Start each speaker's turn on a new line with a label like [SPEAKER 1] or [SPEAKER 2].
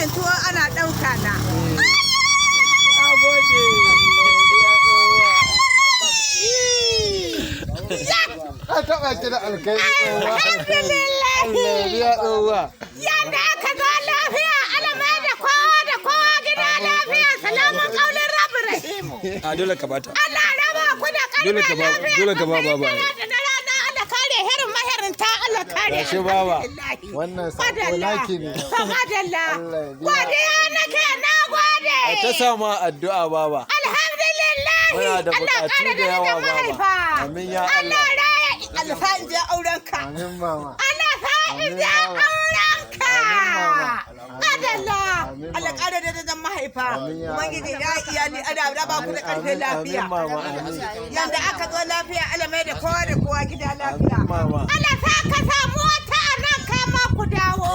[SPEAKER 1] cin tuwo ana ɗauka na.
[SPEAKER 2] Na gode.
[SPEAKER 3] A taɓa ki da alkai tsohuwa.
[SPEAKER 1] Alhamdulillah.
[SPEAKER 3] Allah ya biya tsohuwa.
[SPEAKER 1] Yadda aka zo lafiya, alamai da kowa gida lafiya, salamun ƙaunin rabu rahimu.
[SPEAKER 2] A dole ka bata.
[SPEAKER 1] Allah raba ku da ƙarfi
[SPEAKER 2] Dole ka ba-
[SPEAKER 1] lafiya.
[SPEAKER 2] dole ka ba baba.
[SPEAKER 1] Da na rana Allah kare herin maherin ta Allah kare.
[SPEAKER 3] Gashi baba.
[SPEAKER 1] Alhamdulillahi.
[SPEAKER 3] Wannan sako
[SPEAKER 1] Madalla.
[SPEAKER 3] naki ne.
[SPEAKER 1] To madalla.
[SPEAKER 3] Allah ya biya.
[SPEAKER 1] Godiya nake, na gode.
[SPEAKER 3] A ta sama addu'a, baba.
[SPEAKER 1] Alhamdulillah.
[SPEAKER 3] Muna da
[SPEAKER 1] Allah
[SPEAKER 3] buƙatu
[SPEAKER 1] kare
[SPEAKER 3] da yawa,
[SPEAKER 1] darajar
[SPEAKER 3] baba.
[SPEAKER 1] mahaifa.
[SPEAKER 3] Amin ya
[SPEAKER 1] Allah
[SPEAKER 3] Allah.
[SPEAKER 1] raya Allah sa in je aurenka.
[SPEAKER 3] Amin, mama.
[SPEAKER 1] Allah sa in
[SPEAKER 3] Amin,
[SPEAKER 1] je
[SPEAKER 3] mama.
[SPEAKER 1] aurenka.
[SPEAKER 3] Amin, mama.
[SPEAKER 1] Madalla.
[SPEAKER 3] Amin,
[SPEAKER 1] Allah
[SPEAKER 3] mama.
[SPEAKER 1] kare darajar mahaifa.
[SPEAKER 3] Amin ya
[SPEAKER 1] Ubangiji ya iyali ana raba ku da ƙarfin
[SPEAKER 3] Amin,
[SPEAKER 1] lafiya.
[SPEAKER 3] amin, mama, amin.
[SPEAKER 1] Yanda aka zo lafiya, Allah mai da kowa da kowa gida lafiya.
[SPEAKER 3] Amin, mama.
[SPEAKER 1] Allah sa ka samu wata a nan kama ku dawo.